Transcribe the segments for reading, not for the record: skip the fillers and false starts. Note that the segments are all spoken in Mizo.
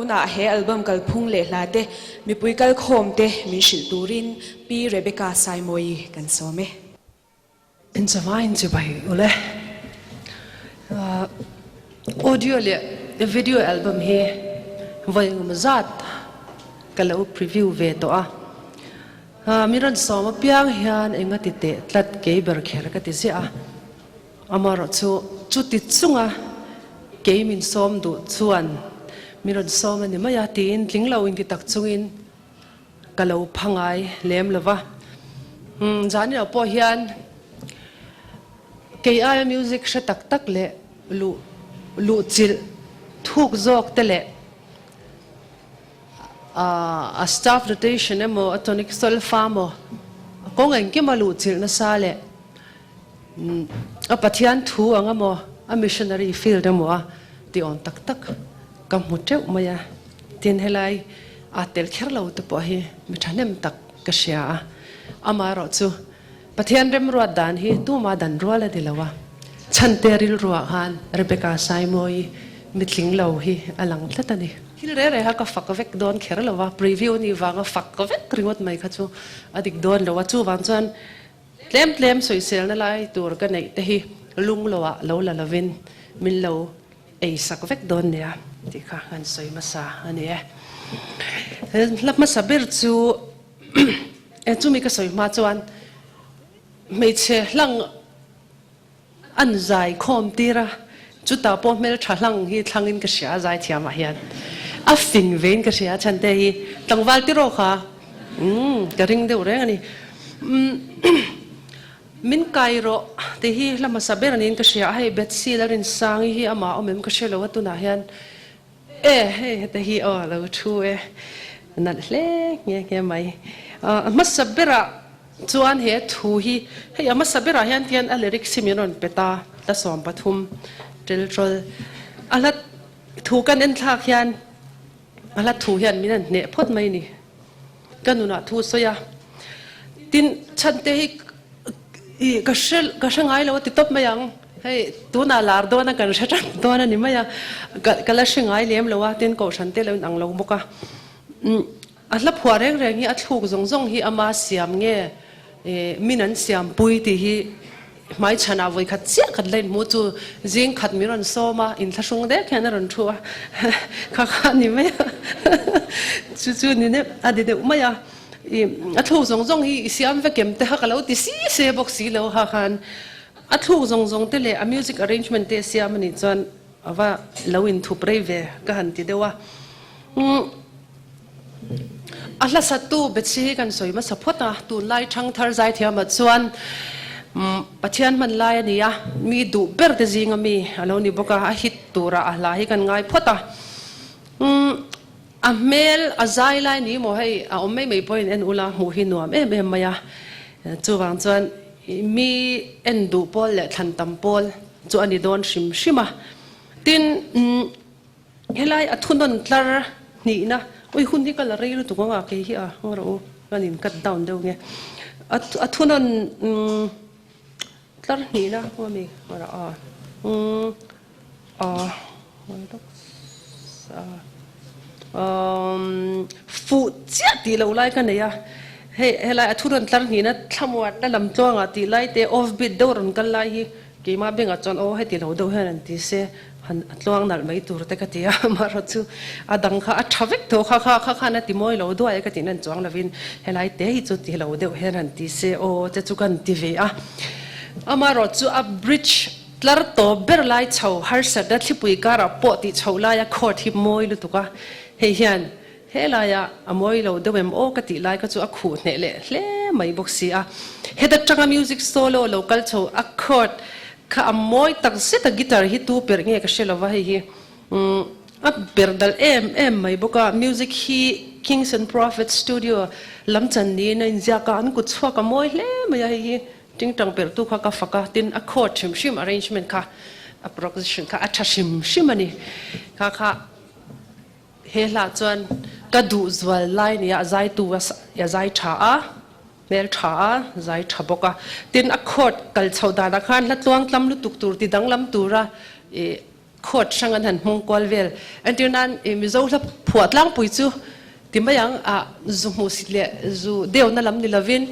Tunah he album kalphung leh hla te, mipui kalkhawm te min hrilh turin Pi Rebecca Saimawii kan sawm e. Inchavain chibai ule. Audio leh video album hi vawi engemaw zat ka lo preview ve tawh a. Mi rawn sawm apiang hian enga ti teh tlat kei ber kher ka ti ziah a. Amaherawhchu chuti chunga kei min sawm duh chuan mi rawn sawm a ni mai a tiin tling lo inti tak chungin ka lo pha ngai lem lo va. Zan ilo pawh hian kei aia music hre tak tak leh luh luhchilh thuk zawk te leh a staff rotation emaw a tonic solfa emaw kawng engkima luhchilh nasa leh A Pathian thu ang emaw, a missionary field emaw a ti awm tak tak ka hmu teuh mai a. Tin, helai aa tel kher lo te pawh hi mi thahnem tak ka hria a. Amaherawh chu Pathian remruat dan hi tuma dan rual a ni lo a. Chhante rilruah khan Rebecca Saimawii mitling lo hi a lang tlat a ni. Thil reh reh kha ka fak vek dawn kher lo a, preview nih vanga fak vek ringawt mai kha chu a dik dawn lo a. Chuvang chuan Tlem tlem sawiselna lai tur ka neih te hi lung lo ah lo la lovin min lo ei sak vek dawn nia tih kha kan sawi hmasa a ni e. Hla hmasa ber chu e chumi ka sawi hma chuan hmeichhe hlang An zai khawm tir a, chutah pawh hmeltha hlang hi thlangin ka hria a zai thiamah hian a fing vein ka hria a chhante hi tlangval tiraw kha umm ka ring deuh reng a ni umm min kai rawh tih hi hla hmasa ber niin ka hria a hei Bethsy Lalrinsangi hi amah awm em ka hre lo a tunah hian e hei heta hi aw a lo thu e nalh hle nghe nghe mai a hmasa berah Chuan he thu hi hei a hmasa berah hian tian a lyrics hi min rawn pe ta, hla 13 tel tawl. A hla thu kan en thlak hian a hla thu hian min han hneh phawt mai ni. Ka nunah thu sawi a, tin chhan te hi i ka hre ka hre ngai lo a ti tawp mai ang. Hei tunah lar dawn a kan hre tan dawn a ni mai a, ka ka la hre ngai lem lo a, tin kohhran te lo in ang lo bawk a. A hla phuah reng reng hi a thluk zawng zawng hi ama siam nge min an siam pui tih hi hmaichhanah vawi khat chiah khat la inhmu chu zing khat min rawn sawm a, inthlahrung dek hian a rawn thu a, kha kha a ni mai a, chu chu ni deuh a ni deuh mai a, i a thluk zawng zawng hi i siam vek em te kha ka lo ti si se bawk si lo ha khan a thluk zawng zawng te leh a music arrangement te a siam a nih chuan a va lo inthup rei ve ka han ti deuh a. A hlasattu Bethsy hi kan sawi hmasa phawt a, tunlai thangthar zaithiamah chuan Pathian hman lai a ni a, mi duh ber te zinga mi a lo ni bawk a, a hit tura a hla hi kan ngai phawt a. A hmel a zai lai ni maw hei a awm mai mai pawhin en ula hmuh hi nuam em em mai a, chuvang chuan mi en duh pawl leh thlan tam pawl chu a ni dawn hrim hrim a. Tin. Helai a thunawn tlar hnihna, ui hun hi ka la rei lutuk ang a, kei hi a ngaw rawh u, ka nin cut down deuh nge. A thunawn tlar hnihna ngaw mi ngaw rawh a, umm a ngawi lawk sa umm fuh chiah tih loh lai ka nei a, hei helai a thunawn tlar hnihna thlamuanna lam tluangah tih lai te off beat deuh rawn kal lai hi Keimah bengah chuan aw heti lo deuh hian an ti se han a tluang nalh mai tur te ka ti a, amaherawh chu a dang kha a tha vek tho kha kha kha khan a ti mawi lo duai a ka tih nan chuang lovin helai te hi chu ti lo deuh hian han ti se aw te chu kan ti ve a. Amaherawh chu a bridge tlar tawp ber lai chho harsatna thlipui karah pawh tih chhoh laia chord hi mawi lutuk a, hei hian Helaia a mawi lo deuh em aw ka tih lai kha chu a khuh hneh leh hle mai bawk si a. Heta tanga music solo lo kal chho a chord kha a mawi tak zet a guitar hi tu perh nge ka hre lo va hei hi a perh dal em em mai bawk a music hi Kings and Prophets studio lam chan niin a inziak a an kut chhuak a mawi hle mai a hei hi tingtang perh tu kha ka fak a tin a chord hrim hrim arrangement kha a progression kha a tha hrim hrim a ni kha kha He hlah chuan ka duh zual lai nia a zaitu a zai tha a, hmel tha a, zai tha bawk a. Tin a chord kal chhoh danah khan hla tluang tlam lutuk tur ti danglam tura ih Court hrang an han hmang kual vel. Entir nan i Mizo hla phuah tlangpui chu ti mai ang a zu hmuhsit leh zu deuhna lam ni lovin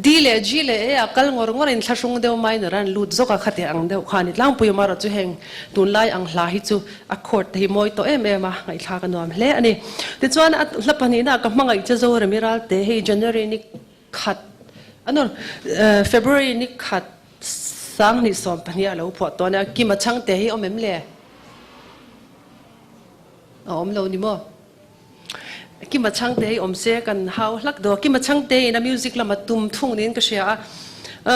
D leh G leh E ah kal ngawr ngawr in thlahrung deuh minor an lut zawk a khati ang deuh kha a ni tlangpui a marawh chu heng tunlai ang hla hi chu a chord te hi mawi tawh em em a ngaihthlak a nuam hle a ni. Tichuan a hla pahnihna ah ka hmangaih che Zoremi Ralte hei January ni khat ano February ni khat Sanghnih 12 a lo phuah tawh a nia, Kima chhangte hi awm em le? A awm lo ni maw? Kima chhangte hi awm se kan hau hlak daw. Kima chhangte in a music lama tum thung niin ka hria a.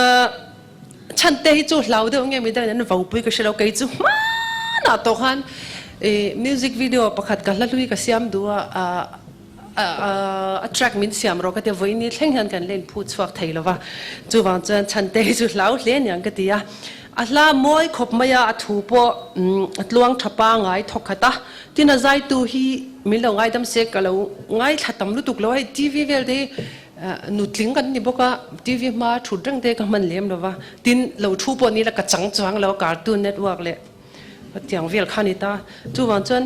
Chhante hi chu hlau deuh nge midangin an vopui ka hre lo, kei chu hmanah tawh khan music video pakhat ka hla hlui ka siam duh a, A track min siam rawh ka ti a, vawiin thleng hian kan la inphut chhuak thei lo va, chuvang chuan Chhante hi chu hlau hle aniang ka ti a. A hla mawi khawp mai a, a thu pawh a tluang tha pangai thawk khat a, tin a zaitu hi min lo ngaidam se ka lo ngaithla tam lutuk lo a, hei TV vel te hi nutling kan ni bawk a, TV hma thut reng te ka hman lem lo va, tin lo thu pawh ni la ka chang chuang lo a, cartoon network leh tiang vel kha a ni ta, chuvang chuan.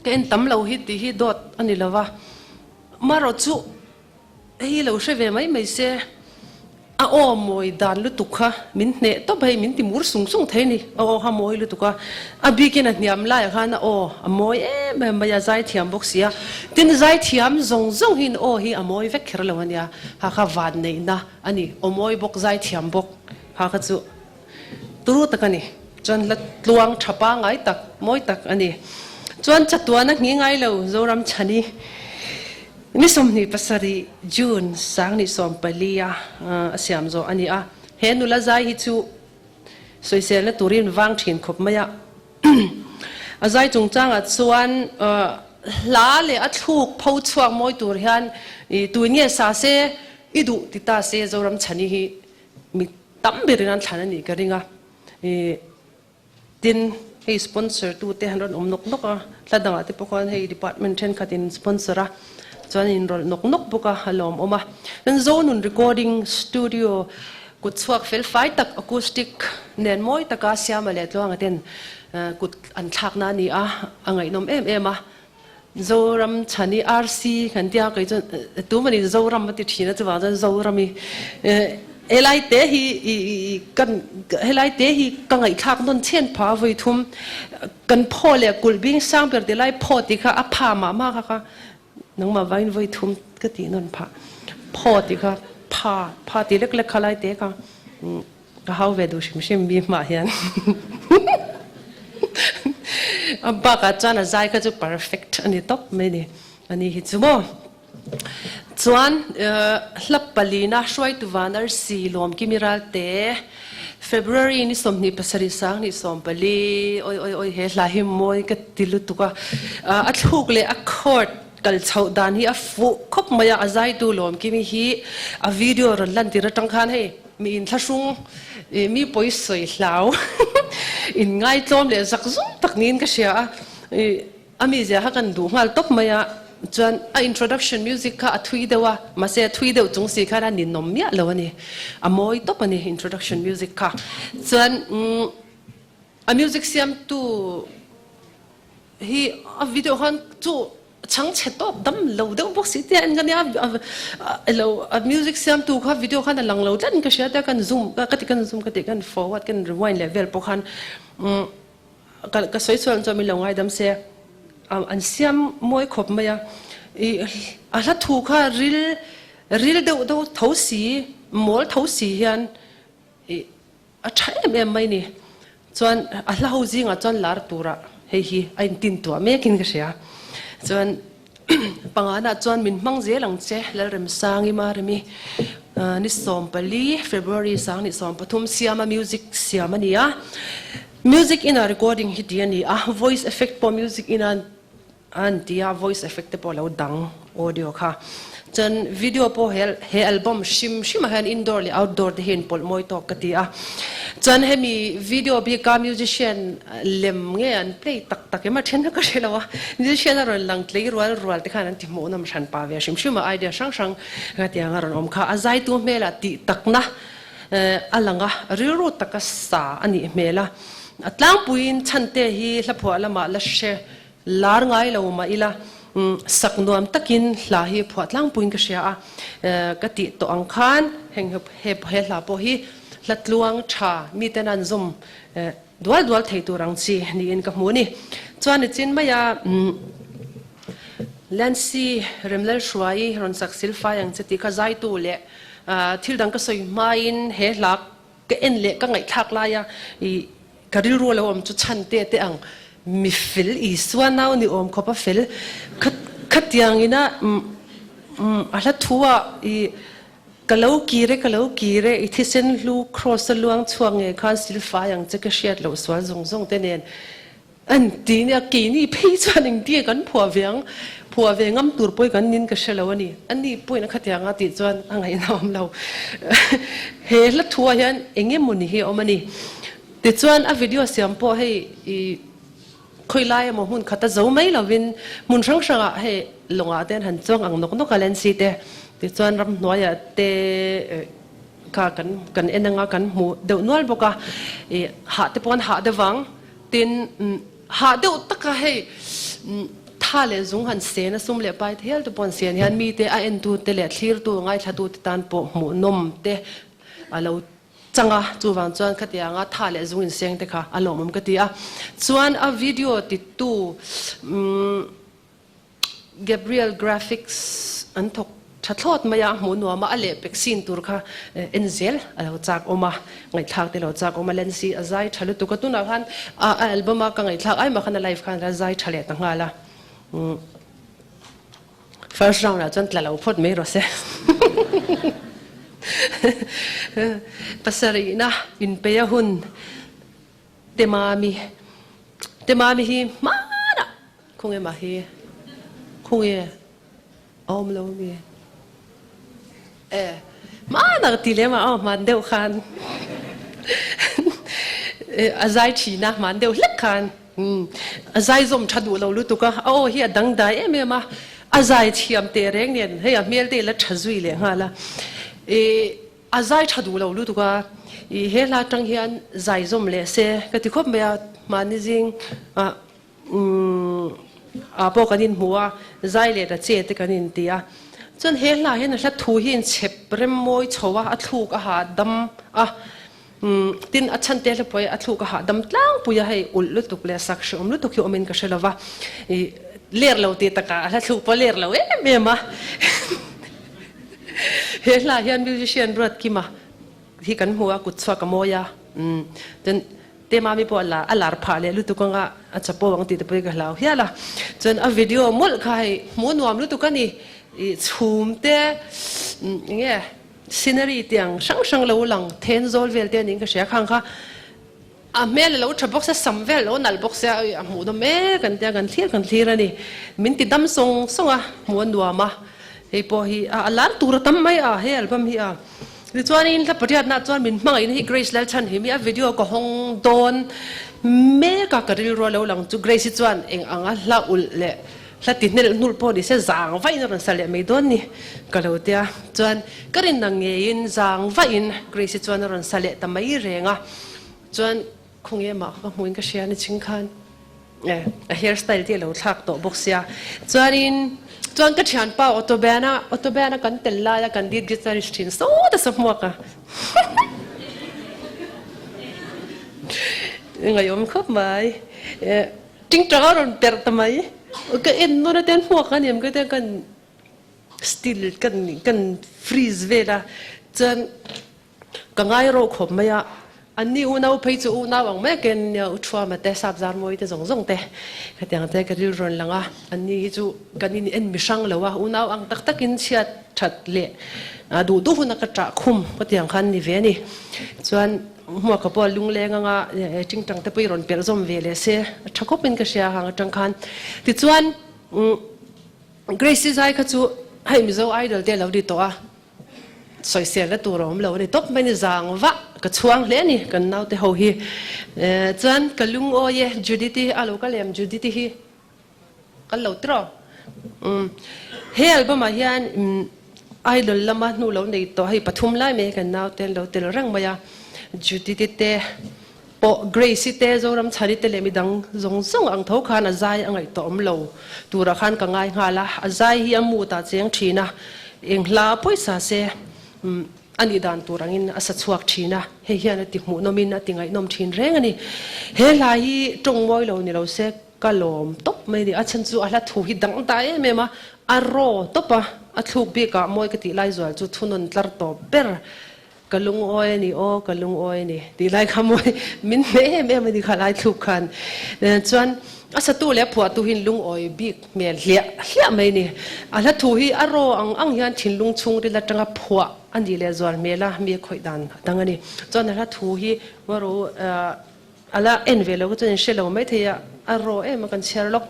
Ka en tam lo hi tih hi dawt a ni lo va, marawh chu hei lo hre ve mai mai se, a aw mawi dan lutuk kha min hneh tawp hei min ti mur sung sung thei ni, a aw kha mawi lutuk a, a bikin a hniam laiah khan a aw a mawi em em mai a, zaithiam bawk si a, tin zaithiam zawng zawng hian aw hi a mawi vek kher lo a nia, ha kha van neihna a ni, aw mawi bawk zaithiam bawk ha kha chu. Turu tak a ni. Chuan hla tluang tha pangai tak, mawi tak a ni. Chuan chatuan a nghi ngai lo Zoram Chhani ni 27 June 2014 a a siam zawh a ni a. He nula zai hi chu sawiselna turin vang thin khawp mai a. A zai chungchangah chuan hla leh a thluk pho chhuak mawi tur hian tuin nge sa se i duh ti ta se Zoram Chhani hi Mi tam berin an thlan a nih ka ring a, ih tin hei sponsor tu te han rawn awm nawk nawk a, hla dangah te pawh khuan hei department thenkhat in sponsor a, chuan in rawlh nawk nawk bawk a, a lawmawm a. Chuan Zonun recording studio kut chhuak fel fai tak acoustic nen mawi taka Siama leh Tluanga ten kut an thlakna a ni a, a ngaihnawm em em a. Zoram chhani RC kan tia kei chuan tu mani Zoram a ti thin a chuvang chuan Zoram i helai te hi i kan helai te hi ka ngaihthlak nawn chhen pha a vawi thum kan phaw leh kulh bing sang ber ti lai phaw tih kha a pha mah mah kha kha nangmah vangin vawi thum ka tih nawn phah phaw tih kha pha pha tih lek lek kha lai te kha Ka hau ve duh hrim hrim mi hmah hian a bakah chuan a zai kha chu perfect a ni tawp mai ni a ni hi chu maw. Chuan hla palina hruaitu van arsi Lawmkimi Ralte February ni 27 2014 oi oi oi he hla hi mawi ka ti lutuk a a thluk leh a chord kal chhoh dan hi a fuh khawp mai a a zaitu Lawmkimi hi a video rawn lantir atang khan hei Mi inthlahrung, ih mi pawi sawi hlau, in ngaitlawm leh zak zum tak niin ka hria a, ih a mizia kha kan duh nghal tawp mai a, chuan a introduction music kha a thui deuh a, mahse a thui deuh chung si khan a ninawm miah lo a ni, a mawi tawp a ni introduction music kha, chuan umm a music siamtu hi a video khan chu Chhangchhe tawp dam lo deuh bawk si tia en ka nia elo a music siamtu kha video khan a lang lo tlat in ka hria tia kan zoom ka ti kan zoom ka ti kan forward kan rewind leh vel pawh khan ka ka sawi chuan chuan min lo ngaidam se an siam mawi khawp mai a i a hla thu kha ril ril deuh deuh tho si mawl tho si hian i A tha em em mai ni. Chuan a hla ho zingah chuan lar turah hei hi a intin tuah mekin ka hria. Chuan panganah chuan min hmang zel ang che Lalremsangi Maremi ni 14 February 2013 siama music siam a ni a. Music ina recording hi ti a ni a, voice effect pawh music ina A an ti a, voice effect te pawh a lo dang audio kha. Chuan video pawh he he album hrim hrimah hian indoor leh outdoor te hi inpawlh mawi tawk ka ti a. Chuan hemi video bika musician lem nge an play tak tak em a then a ka hre lo a, musician a rawn lang tlei rual rual te khan an ti hmuh nawm hran pa ve hrim hrim a, idea hrang hrang ka ti ang a rawn awm kha. A zaitu hmelah tih takna a lang a, rilru taka sa a nih hmel a. A tlangpuiin chhante hi hlaphuah lamah la hre lar ngai lo mah ila, sak nuam takin hla hi phuah tlangpuiin ka hria a. Ka tih tawh ang khan heng he hla pawh hi hla tluang tha miten an zawm dual dual thei tur ang chi niin ka hmu a ni. Chuan nichin maia Lancy Remlalhruai rawn sak silfai ang che tih kha zaitu leh thil dang ka sawi hmain he hla ka en leh ka ngaihthlak laia i ka rilru a lo awm chu chhan te te ang mi fel Isua nau ni awm khawp a fel khatiang ina a hla thu ah i ka lo kir e ka lo kir e i thisen hlu cross a luang chhuak ngei khan silfai ang che ka hriat loh sual zawng zawng te nen An ti nia, keini phei chuan engtia kan phuah ve ang, phuah ve ngam tur pawh hi kan nin ka hre lo a ni. A ni pawhin a khatiang a tih chuan a ngaihna a awm lo. He hla thuah hian eng emaw ni hi a awm a ni. Tichuan a video siam pawh hei i khawi lai emaw hmun khat a zo mai lovin hmun hrang hrangah hei lawngah te an han chuang ang nawk nawk a Lancy te. Tichuan ramhnuaiah te kha kan kan en anga kan hmu deuh nual bawk a, i hah te pawh an hah deuh vang. Tin, hah deuh taka hei tha leh zung han sen a, sum leh pai te hial te pawh an sen hian mite a entute leh thlirtu, ngaithlatute tan pawh hmuhnawm te a lo chang a, chuvang chuan khatianga tha leh zung inseng te kha a lawmawm ka ti a. Chuan a video titu Gabriel Graphics an thawk tha thlawt mai a, a hmuh nuam a, a lehpek scene tur kha en zel a lo chak awm a, ngaihthlak te lo chak awm a, Lancy a zai tha lutuk a, tunah khan a album a ka ngaihthlak ai mah khan a live khan a zai tha leh ta nghal a, first round ah chuan tla lo phawt mai rawh se. Pasarihna inpeia hun. Temami Temami hi hmanah khawnge mah hi khawnge a awm lo mi e hmanah ka ti lem a aw hman deuh khan a zai thin a hman deuh hlek khan a zai zawm tha duh lo lutuk a a aw hi a dangdai em em a a zai thiam teh reng nen hei a hmel te hi la tha zui leh nghal a i A zai tha duh lo lutuk a, i he hla atang hian zai zawm leh se ka ti khawp mai a, mahni zing ah ah pawh kan inhmu a, zai leh ta che te kan inti a. Chuan he hla hian a hla thu hi inchhep rem mawi chho a, a thluk a hahdam a, tin a chhan te hla pawh hi a thluk a hahdam tlangpui a, hei ulh lutuk leh sak hreawm lutuk hi awmin ka hre lo va, i ler lo tih takah a hla thluk pawh a ler lo em em a. He hla hian musician Ruatkima hi kan hmu a, kut chhuak a mawi a, chuan Temami pawh a lar phah leh lutuk anga a chapo ang tih te pawh hi ka hlau hial a. Chuan a video mawlh kha hei hmuh nuam lutuk a ni, ih chhum te eng nge scenery tiang hrang hrang lo lang then zawl vel te niin ka hria khang kha. A hmel a lo tha bawk sia, sam vel a lo nalh bawk sia, a hmuh nawm mek an tia, kan thlir kan thlir a ni. Min ti dam sawng sawng a, hmuh a nuam a, hei pawh hi a lar tur a tam mai a, he album hi a. Tichuanin hla pariatna chuan min hmangaihna hi Grace Lalchhanhimi a video ka hawng dawn mek a, ka rilru a lo lang chu Grace hi chuan eng anga hla ulh leh hla ti hnelh hnulh pawh ni se zang vahin a rawn sa leh mai dawn ni ka lo tia. Chuan ka rinna ngeiin zang vahin Grace hi chuan a rawn sa leh ta mai reng a. Chuan khawnge mah kha ka hmuin ka hria ni ching khan e a hair style te a lo thlak tawh bawk sia. Chuanin chuan ka thianpa auto band a auto band a kan tel lai a kan lead guitarist thin sawt a sa hmuak a ngaihawm khawp mai e tingtang a rawn perh ta mai ka en nawn a ten hmuak a niam ka tia kan still kan kan freeze vel a chuan Ka ngai rawh khawp mai a, anni unau phei chu unau ang mai a ken nia, U Thuama te, Sap Zarmawi te zawng zawng te khatiang te ka rilru rawn lang a, anni hi chu kan in en mi hrang lo a, unau ang tak takin chhiat that leh duh duh huna ka ṭah khum khatiang khan ni ve a ni. Chuan Hmuaka pawh a lungleng anga ṭingṭang te pawh i rawn perh zawm ve leh se a ṭha khawpin ka hria hang aṭang khan. Tichuan Grace-i zai kha chu hei Mizo Idol te a lo ni tawh a, Sawiselna tur a awm lo a ni tawp mai ni zang vah ka chhuang hle a ni kan naute ho hi. Chuan ka lungawi e Judith i a lo kal em Judith i hi kal lo tiraw. He album ah hian idol lama hnu lo nei tawh hei pathum lai mai kan naute an lo tel reng mai a Judith i te. Pawh Grace-i te, Zoramchhani te leh midang zawng zawng ang tho khan a zai a ngaihtuah awm lo turah khan ka ngai nghal a, a zai hi a mood ah cheng thin a, eng hla pawisa se a nih dan tur angin a sa chhuak thin a, hei hian a ti hmuhnawmin a ti ngaihnawm thin reng a ni. He hla hi tawng mawi lo ni lo se ka lawm tawp mai a ni, a chhan chu a hla thu hi dang ta em em a, a raw tawp a, a thluk bikah mawi ka tih lai zual chu thunawn tlar tawp ber Ka lungawi a ni aw, ka lungawi a ni tih lai kha mawi min hne em em a ni kha lai thluk khan. Chuan a satu leh a phuahtu hian lungawi bik hmel hliah hliah mai a ni. A hla thu hi a raw ang ang hian thinlung chhungril atanga phuah a nih leh zual hmel a, mi a khawih dan a dang a ni. Chuan a hla thu hi ro a la en ve lo kha chuan in hre lo mai thei a, a raw em a kan chhiar lawk.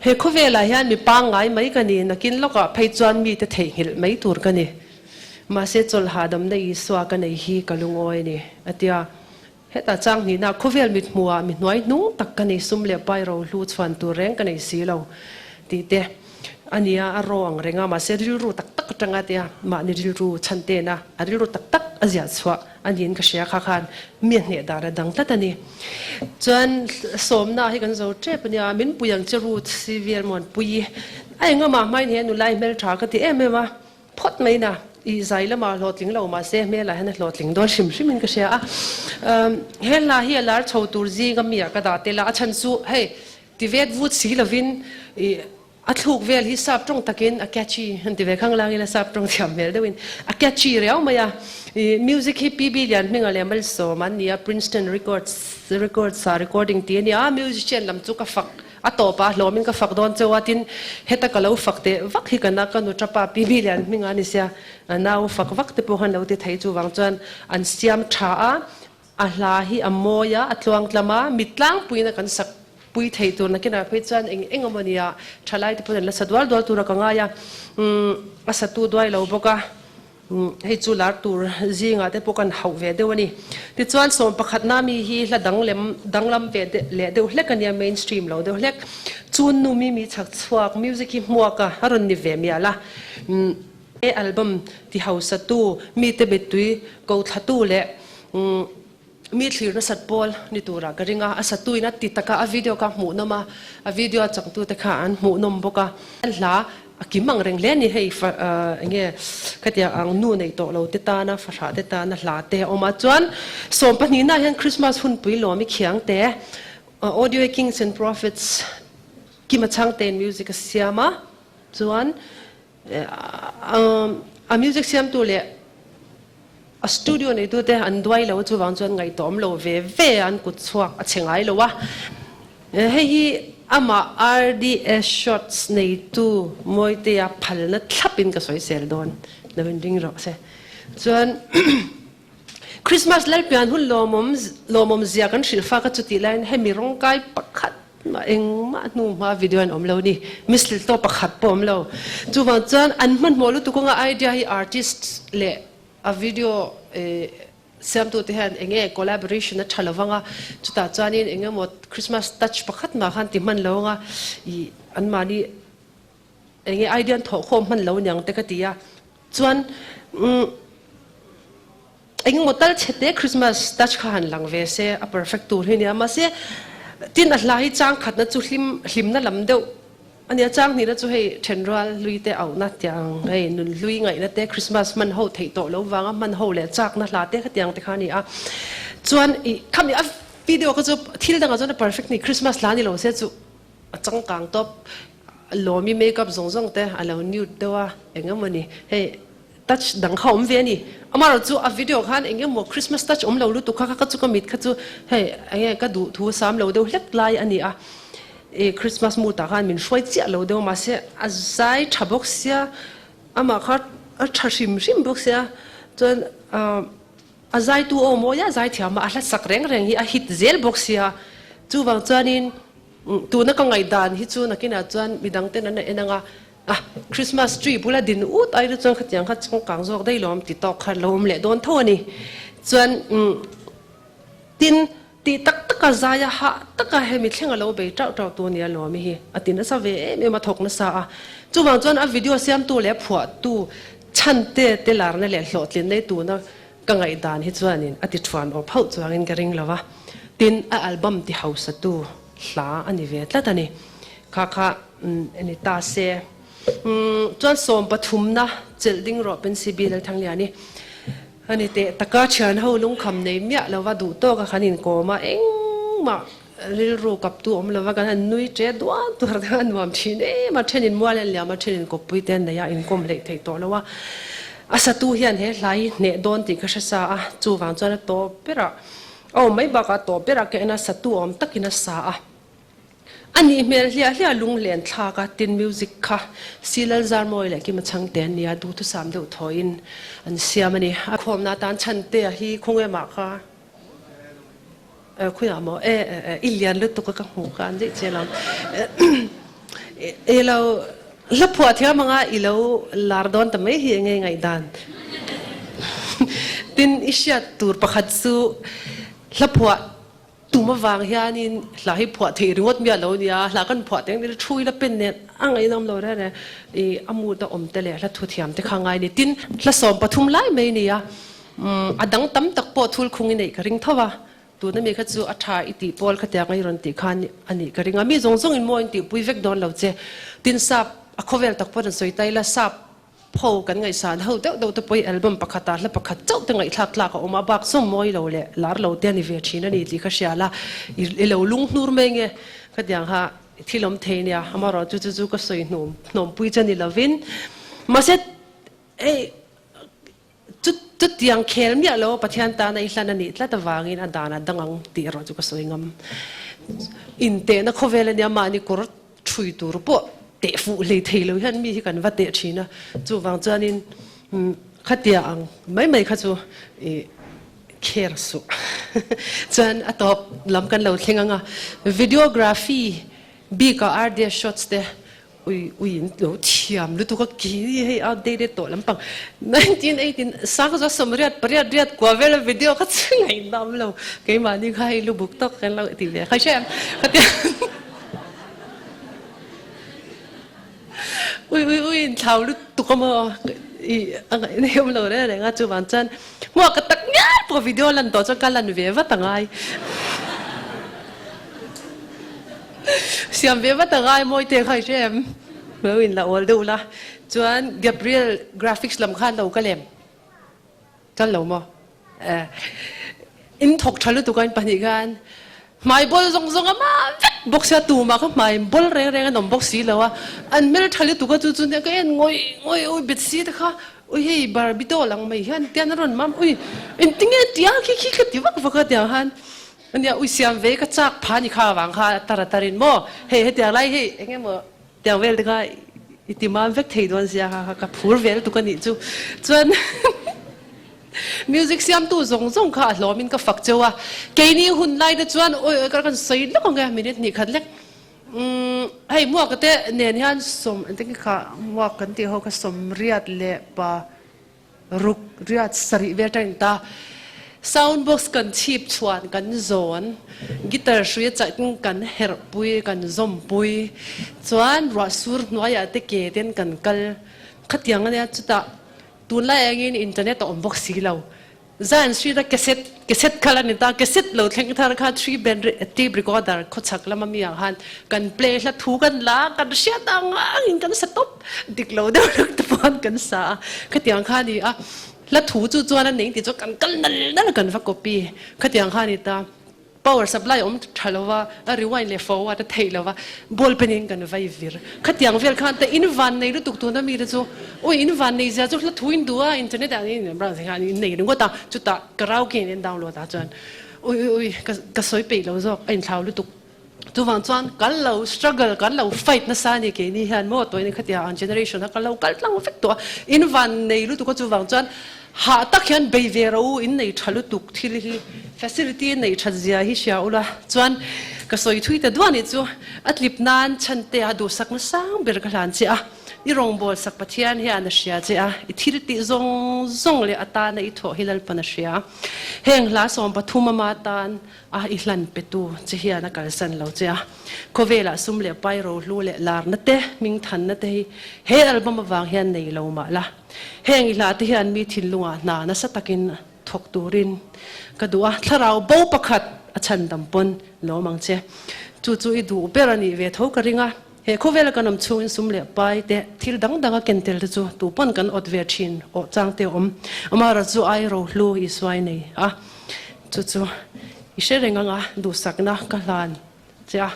He khawvelah hian mi pangngai mai ka ni, nakin lawkah phei chuan mite theihnghilh mai tur ka ni. Mahse chawlh hahdamna Isua ka nei hi ka lungawi a ni, a ti a. Hetah chang hnihna khawvel mithmuhah mi hnuai hnung tak ka nei, sum leh pai rohlu chhuan tur reng ka nei si lo, tih te a ni a, a raw ang reng a, mahse rilru tak tak atanga tia mahni rilru chhan tena a rilru tak tak a ziah chhuah a niin ka hria kha khan mi a hneh dan a dang tlat a ni. Chuan sawmna hi kan zo tep a nia, min pui ang che Ruth CVL Muanpuii a engamah hmain he nulai hmeltha ka ti em em a, Phawt mai na, i zai lamah hlawhtling lo mahse hmelah hian a hlawhtling dawn hrim hrimin ka hria a. He hla hi a lar chho tur zinga mi ah ka dah tel a, a chhan chu hei ti vet vut si lovin i a thluk vel hi sap tawng takin a catchy an ti ve khang langin a sap tawng thiam hmel deuhin a catchy riau mai a. I music hi PB Lianhminga leh Malsawm an ni a, Princeton Records Records ah recording ti a ni a, musician lam chu ka fak A tawpah hlawmin ka fak dawn cheu a, tin heta ka lo fak teh vak hi ka na ka nu tapa Pi Milian hming a ni sia, a nau fak vak te pawh khan lo ti thei chuvang chuan an siam tha a, a hla hi a mawi a, a tluang tlam a, mit tlangpuiin a kan sak pui thei tur nakinah phei chuan eng eng emaw nia thalai te pawhin an la sa dual dual tur a ka ngai a, umm a satu duai lo bawk a. Hei chu lar tur zingah te pawh kan hauh ve deuh a ni. Tichuan sawmpakhatna mi hi hla danglem danglam ve leh deuh hlek a nia, mainstream lo deuh hlek. Chun nu mi mi chhak chhuak music hi hmuak a, a rawn ni ve mial a. He album ti hausatu, mite mittui ko thlatu leh Mi thlir nasat pawl ni turah ka ring a, a satuin a ti taka a video kha hmuhnawm a, a video a changtute kha an hmuhnawm bawk a, hla a kim ang reng hle a ni hei enge khatiang ang nu nei tawh lo te tana fahrah te tana hla te a awm a, chuan sawmpahnihna ah hian Christmas hunpui lawm i khiang te Audio Kings and Prophets Kima Chhangtein music a siam a, chuan A music siamtu leh a studio neitu te an duai lo a chuvang chuan ngaihtuahawm lo ve ve a an kut chhuak a che ngai lo a. Hei hi amah RDS Shots neitu Mawitea phalna thlapin ka sawisel dawn lo in ring rawh se. Chuan Christmas Lalpian hun lawmawm lawmawm zia kan hrilh fak a chutih laiin hemi rawngkai pakhat mah engmah hnu hma video an awm lo ni mistletoe pakhat pawh awm lo chuvang chuan an hmanhmawh lutuk anga idea hi artist leh a video siamtu te hian enge collaboration a tha lo vanga chutah chuanin engemaw Christmas touch pakhat mah khan ti hman lo anga ih anmahni enge idea an thawhkhawm hman lo niang te ka ti a Chuan umm engemaw tal chhe te Christmas touch kha han lang ve se a perfect tur hi nia mahse tin a hla hi chang khatna chu hlim hlimna lam deuh a nia chang hnihna chu hei thenrual hlui te auhna tiang hei nun hlui ngaihna te Christmas hman ho theih tawh lo vanga hman ho leh chakna hla te khatiang te kha a ni a chuan ih khami a video kha chu thil dangah chuan a perfect ni Christmas hla ni lo se chu A changkang tawp Lawmi makeup zawng zawng te a lo nude deuh a, eng emaw ni hei touch dang kha awm ve a ni. Amaherawh chu a video khan eng emaw Christmas touch awm lo lutuk kha kha chu ka mit kha chu hei enge ka duh thu sam lo deuh hlek lai a ni a. I Christmas mood ah khan min hruai chiah lo deuh mahse a zai tha bawk sia amah kha a tha hrim hrim bawk sia chuan a zaitu aw mawi a zai thiam a a hla sak reng reng hi a hit zel bawk sia chuvang chuanin Tuna ka ngaihdan hi chu nakinah chuan midang ten an en anga ah Christmas tree bula din ut ai te chuan khatiang kha changkang zawk daih lawm ti tawk kha lo awm leh dawn tho a ni. Chuan tin tih tak taka zaia hah taka hemi thleng a lo bei tauh tauh tu nia lawm hi a ti nasa ve em em a thawk nasa a. Chuvang chuan a video siamtu leh a phuahtu chhan te te larna leh hlawhtlin nei tuna ka ngaihdan hi chuanin a ti thuan awp hauh chuangin ka ring lo a. Tin, a album ti hausatu hla a ni ve tlat a ni. Kha kha ni ta se. Chuan sawmpathumna chelh ding rawh Pensi B Lalthangliani a ni teh taka thian ho lungkham nei miah lova duh tawk a kan inkawm a, engmah rilru kaptu awm lova kan han nui che dual dual te kha a nuam thin em a, thenin mual en liam a, thenin kawppui te an nei a, inkawm hleih theih tawh lo a. A satu hian he hla hi hneh dawn tih ka hre sa a, chuvang chuan a tawp berah a awm mai bakah a tawp berah ka en a, satu awm takin a sa a. A nih hmel hliah hliah lunglen thlak a, tin music kha Silal Zarmawi leh Kima Chhangte an nia, duhthusam deuh thawiin an siam a ni. A khawmna atan Chhantea hi khawnge mah kha khawiah maw e i lian lutuk a ka hmuh kha an daih che lo. I lo hla phuah thiam anga i lo lar dawn ta mai hi enge ngaihdan. Tin i hriat tur pakhat chu hla phuah Tum avang hianin hla hi phuah theih ringawt miah lo nia, hla kan phuah teng ila thu ila pen nen a ngaihnawm lo reng reng i a mood a awm te leh hla thu thiam te kha ngai ni. Tin, hla 13 lai mai nia, a dang tam tak pawh thul khung i neih ka ring tho a, tuna mi kha chu a tha i tih pawl khatiang a i rawn tih khan a nih ka ring a, mi zawng zawng in maw in tihpui vek dawn lo che. Tin, sap a khawvel tak pawh an sawi ta ila sap Pho kan ngaihsan ho deuh deuh te pawh hi album pakhatah hla pakhat chauh te ngaihthlak tlak a awm a, bak zawm mawi lo leh lar lo te a ni ve thin a ni tih ka hria la, i lo lung hnur mai nge khatiang kha thil awm thei nia, amaherawh chu chu chu ka sawi hnawm hnawmpui che ni lovin mahse hei chu chutiang khel miah lo Pathian tana i hlan a nih tlat avangin a danah dang ang tih erawh chu ka sawi ngam. Intehna khawvel a nia mahni kawr Ṭhui tur pawh teh fuh hlei thei lo hian mi hi kan va teh ṭhin a, chuvang chuanin khatia ang mai mai kha chu i kher suh. Chuan a tawp lam kan lo thleng ang a, videography bikah RDS shots te ui ui in lo thiam lutuk a, ki hei outdated tawh lampang 1918 sangzua sawmriat pariat riat kua vela video kha chu ngaihnawm lo keimahni kha hei lubuk tawk kan lo ti ve kha hre ang khatia. Ui ui ui in thlau lutuk a maw i a ngaih nei awm lo reng reng a chuvang chuan hmuak ka tak ngial pawh video lan tawh chuan ka lan ve vat a ngai siam ve vat a ngai mawi te kha i hre em lo in la awl deuh la chuan Gabriel graphics lam khan lo kal em. Kal lo maw? Eh, in thawk tha lutuk a in pahnih khan hmai bawl zawng zawng a mah vek bawk sia tumah kha hmai bawl reng reng an awm bawk si lo a, an hmel tha lutuk a chu chu nia ka en ngawih ngawih ui bet si te kha ui hei Barbie doll ang mai hian tian a rawn mam ui engtinge tia khi khi ka ti vak vak a tiang khan ania ui siam ve ka chak pha ni kha avang kha a tar a tarin maw hei hetiang lai hei eng emaw Tiang vel te kha i ti mam vek thei dawn sia kha ka phur vel tuk a nih chu. Chuan music siamtu zawng zawng kha a hlawmin ka fak cheu a. Keini hun lai te chuan awi awi ka kan sawi lawk ang e minute hnih khat lek. Umm hei muak te nen hian sawm engtin kha muak kan tih ho kha sawmriat leh pa Ruk riat sarih vel tang ta. Sound box kan chhip chhuan kan zawn, guitar hrui a chaih kan herh pui, kan zawm pui. Chuan ruah sur hnuaiah te ke ten kan kal. Khatiang ania chutah tunlai angin internet a awm bawk si lo. Zion Street a cassette, cassette kha la ni ta, cassette lo thleng thar kha three band tape recorder khawchhak lama mi ah khan kan play hla thu kan la a, kan hriat ang angin kan sa tawp. Dik lo deuh deuh te pawh kan sa a, khatiang kha a ni a, hla thu chu chuan a ning tih chuan kan kal nal nal a kan va copy, khatiang kha a ni ta, power supply a awm tha lo va, a rewind leh forward a theih lo va, ball pen in kan vai vir, khatiang vel khan te in van nei lutuk tuna mi te chu, ui in van nei zia chu hla thu in duh a, internet ah in browse khan in nei ringawt a, chutah karaoke in download ah chuan ui ui ui ka sawi peih lo zawk a inthlau lutuk. Chuvang chuan kan lo struggle, kan lo fight nasa a ni keini hian maw tawhin khatia ang generation a kan lo kal tlang vek tawh a, in van nei lutuk a chuvang chuan hah tak hian bei ve rawh u, in nei tha lutuk thil hi facility nei that zia hi hria ula chuan ka sawi thui ta duah nih chu a tlip nan chhan te a duhsak nasang ber ka hlan che a, i rawngbawl sak Pathian hian a hria che a, i thil tih zawng zawng leh a tana i thawh hi Lalpan a hria. Heng hla 13 ama tan A i hlan petu che hian a kalsan lo che a, khawvelah sum leh pai rohlu leh larna te, hmingthanna te hi he album avang hian nei lo mah la. Heng i hla te hian mi thinlungah hna nasa takin thawk turin ka duh a, thlarau bo pakhat. A chhandam pawn lawm ang che. Chu chu i duh ber a nih ve tho ka ring a. He khawvela kan awm chhungin sum leh pai te thil dang dang a ken tel te chu tu pawn kan awt ve thin awh chang te a awm. Amara chu ai rohlu i suai nei a. Chu chu i hre reng anga duhsakna ka hlan che a.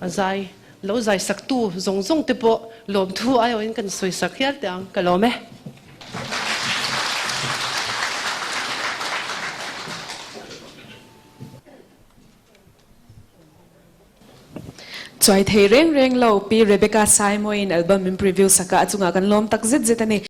A zai lo zai saktu zawng zawng te pawh lawmthu aiawhin kan sawisak hial teh ang ka lawm e. Chuai thei reng reng lo, Pi Rebecca Saimoin album min preview sak a, a chungah kan lawm tak zet zet a ni.